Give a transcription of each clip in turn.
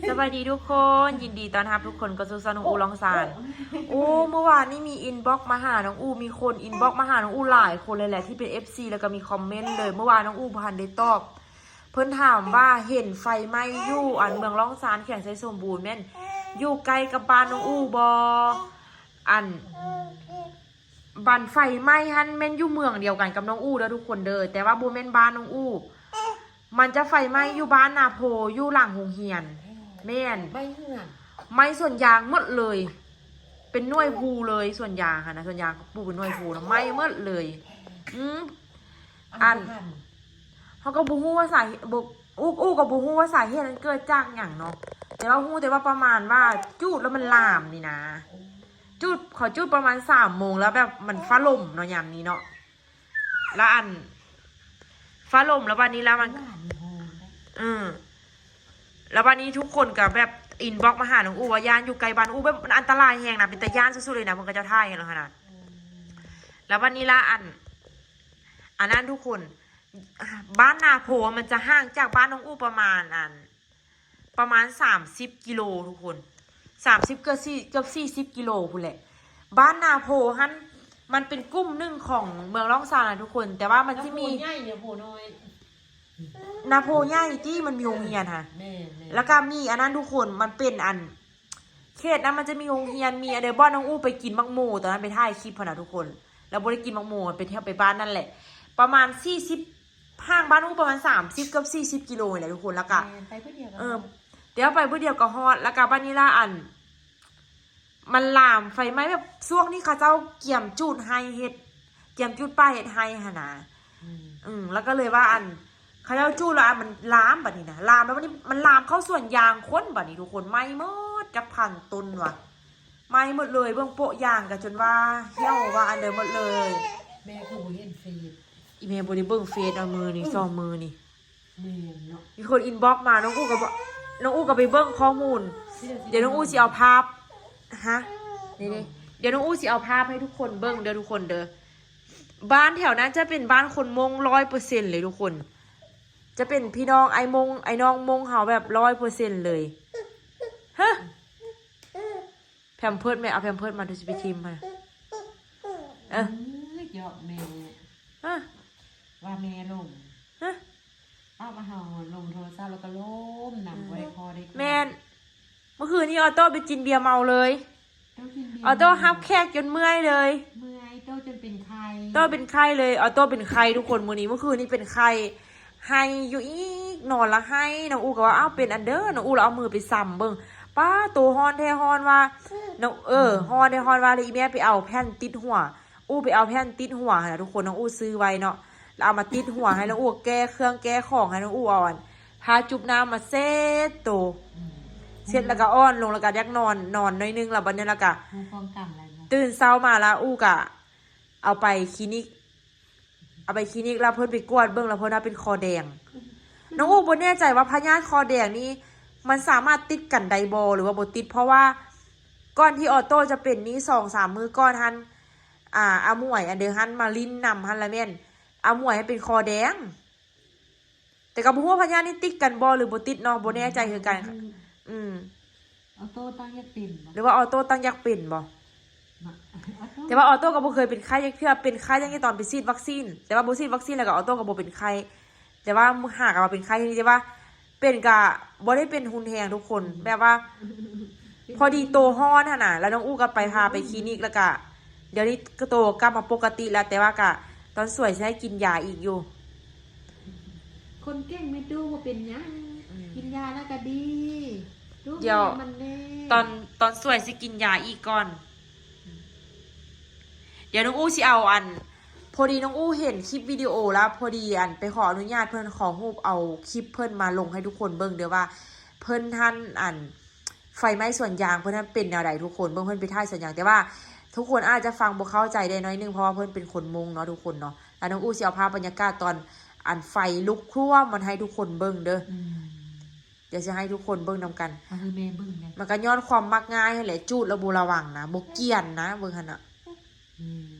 ສະບາຍດີທຸກຄົນ ຍິນດີຕ້ອນຮັບທຸກຄົນເຂົ້າສູ່ຊ່ອງນ້ອງອູ່ລອງຊານ. ໂອ້ ເມື່ອວານນີ້ມີອິນບັອກມາຫານ້ອງອູ່ ມີຄົນອິນບັອກມາຫານ້ອງອູ່ຫຼາຍຄົນເລີຍແຫຼະ ທີ່ເປັນເອັຟຊີ ແລ້ວກໍມີຄອມເມັນເລີຍ. ເມື່ອວານນ້ອງອູ່ບໍ່ທັນໄດ້ຕອບ ເພິ່ນຖາມວ່າເຫັນໄຟໄໝ້ຢູ່ອັນເມືອງລອງຊານ ແຂວງໄຊສົມບູນ ແມ່ນຢູ່ໃກ້ກັບບ້ານນ້ອງອູ່ບໍ່? ອັນ ບັນໄຟໄໝ້ຫັ້ນແມ່ນຢູ່ເມືອງດຽວກັນກັບນ້ອງອູ່ເດີທຸກຄົນເດີ ແຕ່ວ່າບໍ່ແມ່ນບ້ານນ້ອງອູ່ ມັນຈະໄຟໄໝ້ຢູ່ບ້ານນາໂພ ຢູ່ຫຼັງໂຮງຮຽນ. ແມ່ນ ໄໝ້ເຮືອນ ໄໝ້ສວນຢາງໝົດເລີຍ ເປັນໜ່ວຍພູເລີຍ ສວນຢາງຫັ້ນນະ ສວນຢາງປູກເປັນໜ່ວຍພູນະ ໄໝ້ໝົດເລີຍ. ອືມ ອັນ ເຮົາກໍບໍ່ຮູ້ວ່າສາເຫດ ບໍ່ ອູ່ ອູ່ກໍບໍ່ຮູ້ວ່າສາເຫດມັນເກີດຈາກຫຍັງເນາະ ແຕ່ວ່າຮູ້ແຕ່ວ່າປະມານວ່າຈູດແລ້ວມັນລາມນີ້ນະ. ຈູດ ເຂົາຈູດປະມານສາມໂມງ ແລ້ວແບບມັນຟ້າລົມເນາະ ຍາມນີ້ເນາະ ແລ້ວອັນ ຟ້າລົມ ແລ້ວບາດນີ້ແລ້ວມັນ ເອີ ແລ້ວບາດນີ້ທຸກຄົນກໍແບບອິນບັອກມາຫານ້ອງອູ່ວ່າຢ້ານຢູ່ໃກ້ບ້ານອູ່ ແບບມັນອັນຕະລາຍແຮງນະ ເປັນຕາຢ້ານສຸດໆເລີຍນະ ເພິ່ນກໍເຈົ້າຖ່າຍໃຫ້ເນາະຫັ້ນນະ. ແລ້ວບາດນີ້ລະອັນ ອັນນັ້ນທຸກຄົນ ບ້ານນາໂພມັນຈະຫ່າງຈາກບ້ານນ້ອງອູ່ປະມານອັນ ປະມານສາມສິບກິໂລທຸກຄົນ ສາມສິບ ເກືອບສີ່ ເກືອບສີ່ສິບກິໂລພຸ້ນແຫຼະ. ບ້ານນາໂພຫັ້ນ ມັນເປັນກຸ່ມໜຶ່ງຂອງເມືອງລອງຊານນະທຸກຄົນ ແຕ່ວ່າມັນຊິມີ ນາໂພໃຫຍ່ ນາໂພໃຫຍ່ຕິ ມັນມີໂຮງຮຽນຫັ້ນ ແມ່ນໆ ແລ້ວກໍມີອັນນັ້ນທຸກຄົນ ມັນເປັນອັນ ເຂດນັ້ນມັນຈະມີໂຮງຮຽນ ມີອັນໃດ ບ່ອນນ້ອງອູ່ໄປກິນໝາກໂມ ຕອນນັ້ນໄປຖ່າຍຄລິບຫັ້ນນະທຸກຄົນ ແລ້ວບໍ່ໄດ້ກິນໝາກໂມ ໄປແຖວໄປບ້ານນັ້ນແຫຼະ ປະມານສີ່ສິບ ຫ່າງບ້ານອູ່ປະມານສາມສິບ ເກືອບສີ່ສິບກິໂລນີ້ແຫຼະທຸກຄົນ ແລ້ວກະ ແມ່ນ ໄປຜູ້ດຽວກໍ ເອີ ຮອດ ແຕ່ວ່າໄປຜູ້ດຽວກໍຮອດ ແລ້ວກະບາດນີ້ລະອັນ ມັນລາມໄຟໄໝ້ ແບບຊ່ວງນີ້ເຂົາເຈົ້າກຽມຈູດໄຮ່ເຮັດ ກຽມຈູດປ່າເຮັດໄຮ່ຫັ້ນນະ ອືມ ອືມ ແລ້ວກໍເລີຍວ່າອັນ ເຂົາເຈົ້າຈູດແລ້ວອັນ ມັນລາມບາດນີ້ນະ ລາມແລ້ວບາດນີ້ມັນລາມເຂົ້າສວນຢາງຄົນບາດນີ້ທຸກຄົນ ໄໝ້ໝົດຈັກພັນຕົ້ນວ່າ ໄໝ້ໝົດເລີຍ ເບິ່ງໂປະຢາງກໍຈົນວ່າຫ່ຽວວ່າອັນເດີໝົດເລີຍ. ແມ່ຄືບໍ່ເຫັນເຟສ ອີແມ່ບໍ່ໄດ້ເບິ່ງເຟສເນາະ ມື້ນີ້ ອືມ ສອງມື້ນີ້ ແມ່ນເນາະ ມີຄົນອິນບັອກມາ ນ້ອງອູ່ກໍບໍ່ ນ້ອງອູ່ກໍໄປເບິ່ງຂໍ້ມູນ ດຽວນ້ອງອູ່ຊິເອົາພາບ ຮະ ນີ້ໆ ດຽວນ້ອງອູ່ຊິເອົາພາບໃຫ້ທຸກຄົນເບິ່ງເດີທຸກຄົນເດີ. ບ້ານແຖວນັ້ນຈະເປັນບ້ານຄົນມົ້ງຮ້ອຍເປີເຊັນເລີຍທຸກຄົນ ຈະເປັນພີ່ນ້ອງອ້າຍມົ້ງ ອ້າຍນ້ອງມົ້ງເຮົາແບບຮ້ອຍເປີເຊັນເລີຍ. ຮະ ແພມເພີດແມ່ ເອົາແພມເພີດມາ ດູຊິໄປຖິ້ມຫັ້ນນະ. ເອີ ເອີ ຢອກແມ່ ຮະ ວ່າແມ່ລົມ ຮະ ເອົາມາເຮົາລົມໂທລະສັບ ແລ້ວກໍລົມນຳ ອືມ ບໍ່ໄດ້ພໍໄດ້ ແມ່ນ ເມື່ອຄືນນີ້ອອໂຕ້ໄປກິນເບຍເມົາເລີຍ ເຈົ້າກິນເບຍ ອອໂຕ້ຮັບແຂກຈົນເມື່ອຍເລີຍ ເມື່ອຍ ໂຕ້ຈົນເປັນໄຂ້ ໂຕ້ເປັນໄຂ້ເລີຍ ອອໂຕ້ເປັນໄຂ້ທຸກຄົນມື້ນີ້ ເມື່ອຄືນນີ້ເປັນໄຂ້ ໄຫ້ຢູ່ອີກ ນອນລະໄຫ້ ນ້ອງອູ່ກໍວ່າ ອ້າວ ເປັນອັນເດີ ນ້ອງອູ່ລະເອົາມືໄປສ່ຳເບິ່ງ ປ້າ ໂຕຮ້ອນແທ້ຮ້ອນວ່າ ນ້ອງ ເອີ ຮ້ອນແທ້ຮ້ອນວ່າ ແລ້ວອີແມ່ໄປເອົາແຜ່ນຕິດຫົວ ອູ່ໄປເອົາແຜ່ນຕິດຫົວຫັ້ນນະທຸກຄົນ ນ້ອງອູ່ຊື້ໄວ້ເນາະ ແລ້ວເອົາມາຕິດຫົວໃຫ້ນ້ອງອູ່ ແກ້ເຄື່ອງແກ້ຂອງໃຫ້ນ້ອງອູ່ ເອົາອັນ ຜ້າຈຸບນ້ຳມາເຊັດໂຕ ອືມ ເຊັດແລ້ວກໍອ່ອນລົງ ແລ້ວກໍຢາກນອນ ນອນໜ້ອຍໜຶ່ງ ແລ້ວບັດນີ້ແລ້ວກໍ ຮູ້ຄວາມກັງແລ້ວເນາະ ຕື່ນເຊົ້າມາແລ້ວອູ່ກໍເອົາໄປຄລີນິກ ເອົາໄປຄລີນິກ ແລ້ວເພິ່ນໄປກວດເບິ່ງ ແລ້ວເພິ່ນວ່າເປັນຄໍແດງ. ອືມ ນ້ອງອູ່ບໍ່ແນ່ໃຈວ່າພະຍາດຄໍແດງນີ້ ມັນສາມາດຕິດກັນໄດ້ບໍ່ ຫຼືວ່າບໍ່ຕິດ ເພາະວ່າກ່ອນທີ່ອອໂຕ້ຈະເປັນນີ້ ສອງສາມມື້ກ່ອນຫັ້ນ ອາ ອາໝວຍ ອັນເດີຫັ້ນ ມາຫຼິ້ນນຳຫັ້ນລະແມ່ນ ອາໝວຍເປັນຄໍແດງ. ແຕ່ກໍບໍ່ຮູ້ວ່າພະຍາດນີ້ຕິດກັນບໍ່ ຫຼືບໍ່ຕິດເນາະ ບໍ່ແນ່ໃຈຄືກັນ. ອືມ ອືມ ອອໂຕ້ຕັ້ງຢາກເປັນບໍ່ ຫຼືວ່າອອໂຕ້ຕັ້ງຢາກເປັນບໍ່? ແຕ່ວ່າອອໂຕ້ກໍບໍ່ເຄີຍເປັນໄຂ້ຈັກເທື່ອ ເປັນໄຂ້ຈັ່ງແຕ່ຕອນໄປສີດວັກຊີນ ແຕ່ວ່າບໍ່ສີດວັກຊີນແລ້ວກໍອອໂຕ້ກໍບໍ່ເປັນໄຂ້ ແຕ່ວ່າຫາກໍວ່າເປັນໄຂ້ ທີ່ວ່າເປັນກໍບໍ່ໄດ້ເປັນຮຸນແຮງທຸກຄົນ ອືມ ແບບວ່າ ພໍດີໂຕຮ້ອນຫັ້ນນະ ແລ້ວນ້ອງອູ່ກໍໄປ ພາໄປຄລີນິກ ແລ້ວກະດຽວນີ້ກໍໂຕກັບມາປົກກະຕິແລ້ວ ແຕ່ວ່າກະຕອນສວຍຊິໃຫ້ກິນຢາອີກຢູ່. ຄົນເກັ່ງແມ່ຕູ້ບໍ່ເປັນຫຍັງ ອືມ ກິນຢາແລ້ວກະດີ. ດຽວ ຕອນ ຕອນສວຍຊິກິນຢາອີກກ່ອນ. ດຽວນ້ອງອູ່ຊິເອົາອັນ ພໍດີນ້ອງອູ່ເຫັນຄລິບວິດີໂອແລ້ວ ພໍດີອັນໄປຂໍອະນຸຍາດເພິ່ນ ຂໍຮູບເອົາຄລິບເພິ່ນມາລົງໃຫ້ທຸກຄົນເບິ່ງເດີວ່າ ເພິ່ນຫັ້ນອັນ ໄຟໄໝ້ສວນຢາງເພິ່ນຫັ້ນເປັນແນວໃດທຸກຄົນ ເບິ່ງເພິ່ນໄປຖ່າຍສວນຢາງ ແຕ່ວ່າທຸກຄົນອາດຈະຟັງບໍ່ເຂົ້າໃຈໄດ້ໜ້ອຍໜຶ່ງ ເພາະວ່າເພິ່ນເປັນຄົນມົ້ງເນາະທຸກຄົນເນາະ. ແລ້ວນ້ອງອູ່ຊິເອົາພາບບັນຍາກາດຕອນອັນໄຟລຸກພວມມັນໃຫ້ທຸກຄົນເບິ່ງເດີ. ອືມ ດຽວຊິໃຫ້ທຸກຄົນເບິ່ງນຳກັນ ມັນກໍຍ້ອນຄວາມມັກງ່າຍຫັ້ນແຫຼະ ຈູດແລ້ວບໍ່ລະວັງນະ ບໍ່ກຽນນະ ເບິ່ງຫັ້ນນະ. ອືມ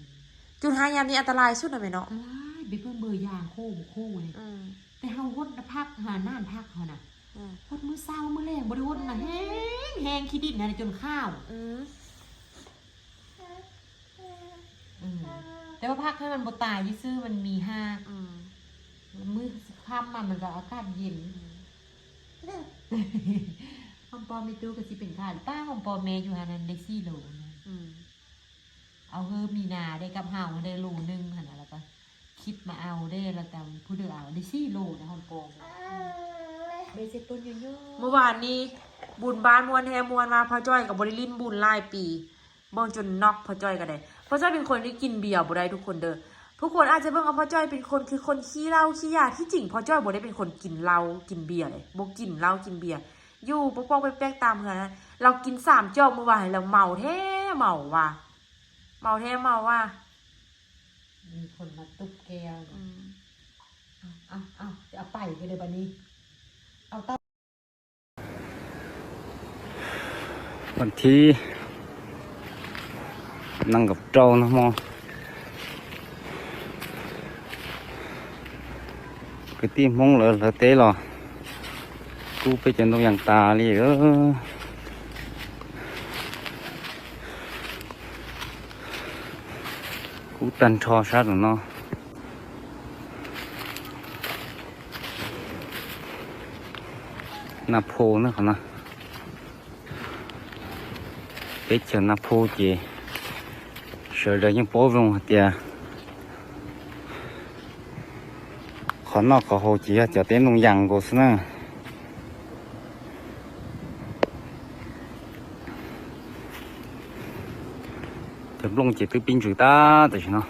ຈູດໄຮ່ຍາມນີ້ອັນຕະລາຍສຸດນະແມ່ເນາະ ອັນຕະລາຍ. ໄປເບິ່ງເບິ່ງຢາງໂຄບໍ່ໂຄນີ້ ອືມ ແຕ່ເຮົາຫົດນະ ຜັກຫານ້ຳຜັກເຮົານະ ອືມ ຫົດມື້ເຊົ້າມື້ແລງ ບໍ່ໄດ້ຫົດນະ ແຮງຂີ້ດິນຫັ້ນນະຈົນຂາວ. ອືມ ອືມ ແຕ່ວ່າຜັກໃຫ້ມັນບໍ່ຕາຍຊື່ໆ ມັນມີຮາກ. ອືມ ມື້ຄ່ຳມາມັນກໍອາກາດເຢັນ. ອືມ ຫອມປ້ອມແມ່ຕູ້ກໍຊິເປັນຂາຍ. ປ້າ ຫອມປ້ອມແມ່ຢູ່ຫັ້ນນັ້ນໄດ້ສີ່ໂລນະ. ອືມ ເອົາເຮີມີນາໄດ້ກັບເຮົາໄດ້ໂລໜຶ່ງຫັ້ນນະ ແລ້ວກໍຄິດມາເອົາເດ້ ແລ້ວກໍຜູ້ເດີເອົາໄດ້ສີ່ໂລນະ ຫອມປ້ອມ. ອືມ ເບັດເສັດຕົ້ນເຍອະໆ. ມື້ວານນີ້ບຸນບ້ານມ່ວນແທ້ມ່ວນວ່າ ພໍ່ຈ້ອຍກໍບໍ່ໄດ້ຫຼິ້ນບຸນຫຼາຍປີ. ເບິ່ງຈົນນັອກ ພໍ່ຈ້ອຍກໍໄດ້. ພໍ່ຈ້ອຍເປັນຄົນທີ່ກິນເບຍບໍ່ໄດ້ທຸກຄົນເດີ. ທຸກຄົນອາດຈະເບິ່ງວ່າພໍ່ຈ້ອຍເປັນຄົນ ຄືຄົນຂີ້ເຫຼົ້າຂີ້ຢາ. ທີ່ຈິງພໍ່ຈ້ອຍບໍ່ໄດ້ເປັນຄົນກິນເຫຼົ້າກິນເບຍເດ້ ບໍ່ກິນເຫຼົ້າກິນເບຍ. ຢູ່ປອກໆແປກໆຕາມເຮືອນນະ. ລາວກິນສາມຈອກມື້ວານ ແລ້ວເມົາແທ້ເມົາວ່າ ເມົາແທ້ເມົາວ່າ. ມີຄົນມາຕຸບແກ້ວ. ອືມ ເອົາ ເອົາ ເອົາ ຈະເອົາໄປຢູ່ເດີບັດນີ້. ເອົາ ບັນທີ ນັ່ງກັບເຈົ້ານະໝໍ. ກະຕິມົງເລີ ເລີເຕຫຼໍ ກູເປຈະນົກຫຍັງຕາລີເອີ. ກູຕັນທໍຊັດເນາະ ນາໂພເນາະ ເປັດຈະນາໂພເຈ ເສີດເດີຍັງໂປວງເຕຍ. ຂໍນອກຂໍໂຮເຈ ຈະເຕັນລົງຢາງໂກສະນະ ຈະບລົງເຈ ຕື້ປິງຈຸຕາ ແຕ່ຊິເນາະ.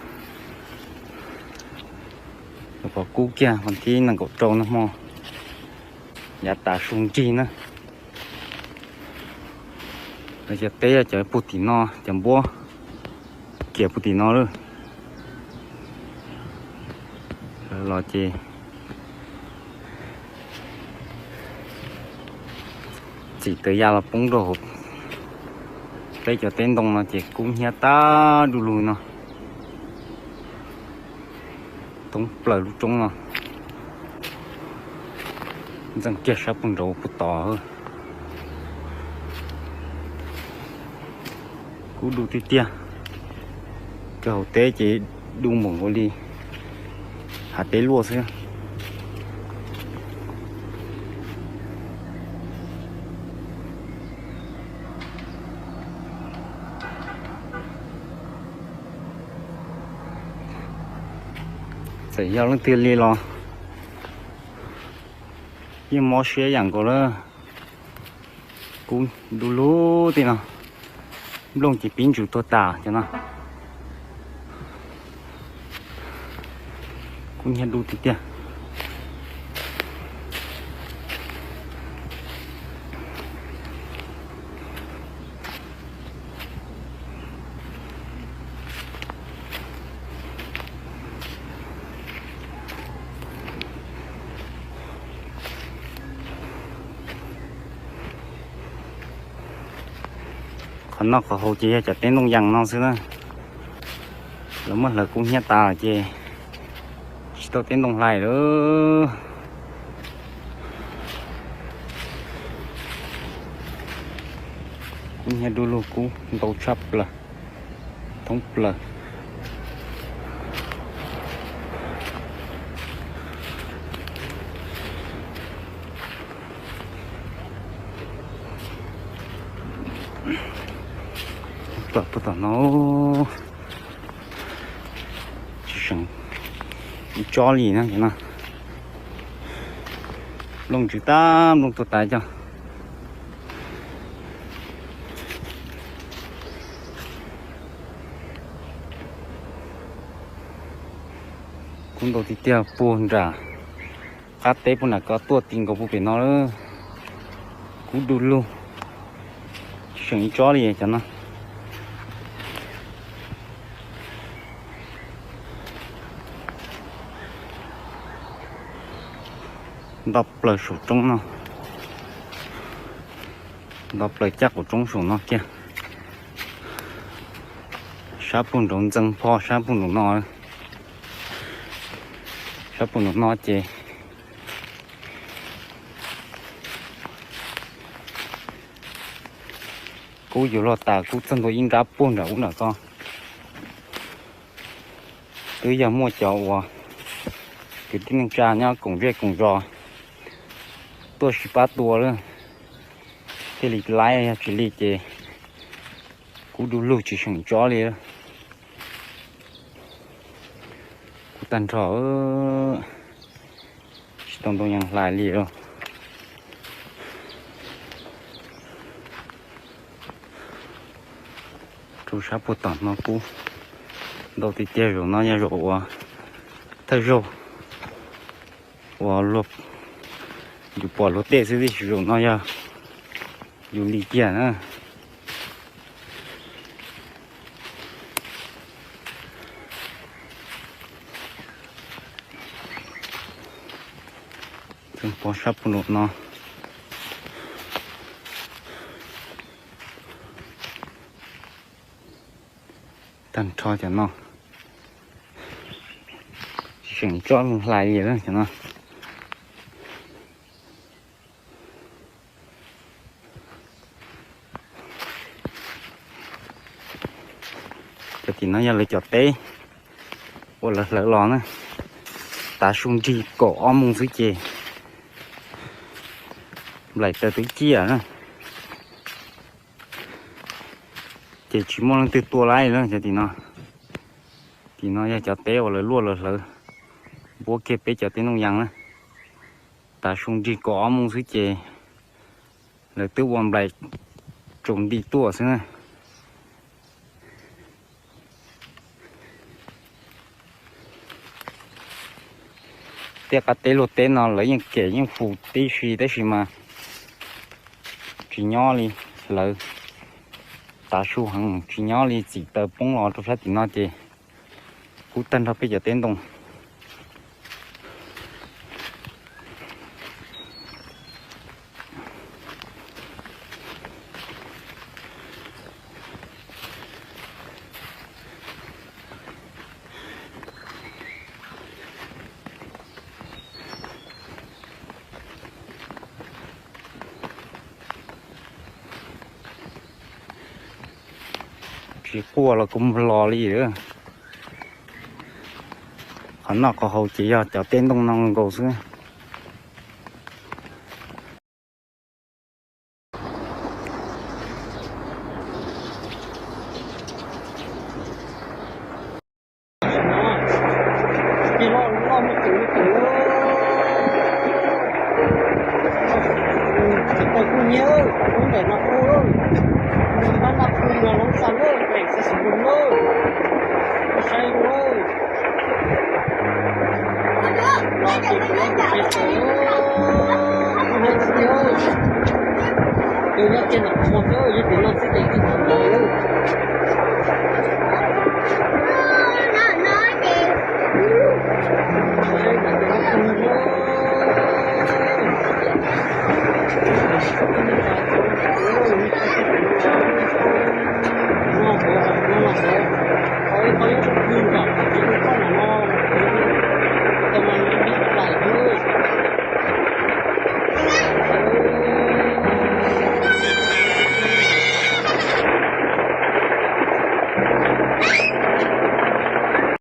ແລ້ວກໍກູເກຍ ວັນທີໜຶ່ງກໍໂຕນະໝໍ ຢາຕາຊຸງຈີນະ. ແລ້ວຈະເຕະ ຈະປູຕີນອ ຈຳບົວ ເກຍປູຕີນອເລີ ເອີ ລໍເຈ ຈີເຕີຍາລະປົງໂດ ເຕະຈະເຕັນດົງນອ ເຈ ກຸ້ມເຮຍຕາດູລູນອ. ຕົງເປິ້ງລູກຕົງເນາະ ຈັ່ງເກຍຊາປຸງໂດປຸຕອ ກູດູຕິເຕຍ ເກາເຕເຈ ດູມົງໂກລີ ຫາເຕລົວເຊ. ໃສ່ຍາວລົງເຕີຍລີລອ ຍິງມໍເຊຍຫຍັງກໍເລີ ກູດູລູຕິເນາະ ລົງຈິປິນຈູໂຕຕາເຈົ້າເນາະ. ຄຸນເຮັດດູຕິເຕຍ ຂອນອກຂອໂຮເຈ ຈະເຕັ້ນລົງຢ່າງນອກຊື່ນະ ລະເມີດລະກຸງເຮຍຕາເຈ ຊິໂຕເຕັ້ນລົງໄຫຼເດີ. ຄຸນເຮຍດູລູກູ ໂຕຊັບລະ ທ້ອງເປິ້ງ ປະປຸຕະໂນ ຊິສັງ ອີ່ຈໍລີນະ ເຫັນນະ ລົງຈື່ຕາມ ລົງຕົວຕາຍເຈົ້າ. ຄຸນໂຕຕິເຕຍປູນດາ ຄາເຕປຸນນະ ກໍຕົວຕິງກໍຜູ້ເປັນເນາະເອີ ກູດູລູ ເຊິ່ງອີ່ຈໍລີຈັ່ງນະ ດອບເປິ້ງສູຕົງເນາະ. ດອບເປີດຈັກບໍ່ຕົງສູງເນາະເກຍ ຊາປຸງດົງເຈີງພໍ ຊາປຸງດົງນໍ ຊາປຸງດົງນໍເຈ. Cú yuav luag tas cú txog ntua ib nrab puag nram ub nram ko. Twb yog muaj cov uas kwv tij neej tsa nyob koom zej koom zos tuaj sib pab tua lawm, thiaj li laib, yog tsis li ces kuv du lug tsis seem tsob li. Kuv tag nrho tsis tau ntoo yas hlais li lawm. Rau sab puag tom no kub ntau tiag tiag. Zaum no yog zaum uas thawj zaug uas luag, yus pom luag tej xwb, tiam sis zaum no yog yus li kiag na. Pov sab puag nram no, tag nrho cov no tsis seem tsob hlais li lawm cov no. Cov tim no yog lawv cov teb uas lawv hlawv los na. Tav su nrig kaum ob moos xwb ces nplaim taws twb ciaj na, ces tsis muaj leej twg tua laib li lawm cov tim no. Tim no yog cov teb uas lawv luaj lawv hlawv, npuab kiag peb cov teb ntoo yas na. Tav su nrig kaum ob moos xwb ces lawv twb ua nplaim tsaus nti tuaj xwb na. Tej qab teb luag teb no lawv yeej kem yeej fu tib si, tab sis mas tsis nyob li, hlawv tav su heev, tsis nyob li, txim taws poob los rau sab tim no ces kub tag nrho peb cov teb ntoo. Tsis quaj los kuj los li lawm. Qhov noj qhov haus ces yog cov teb ntoo no nkaus xwb.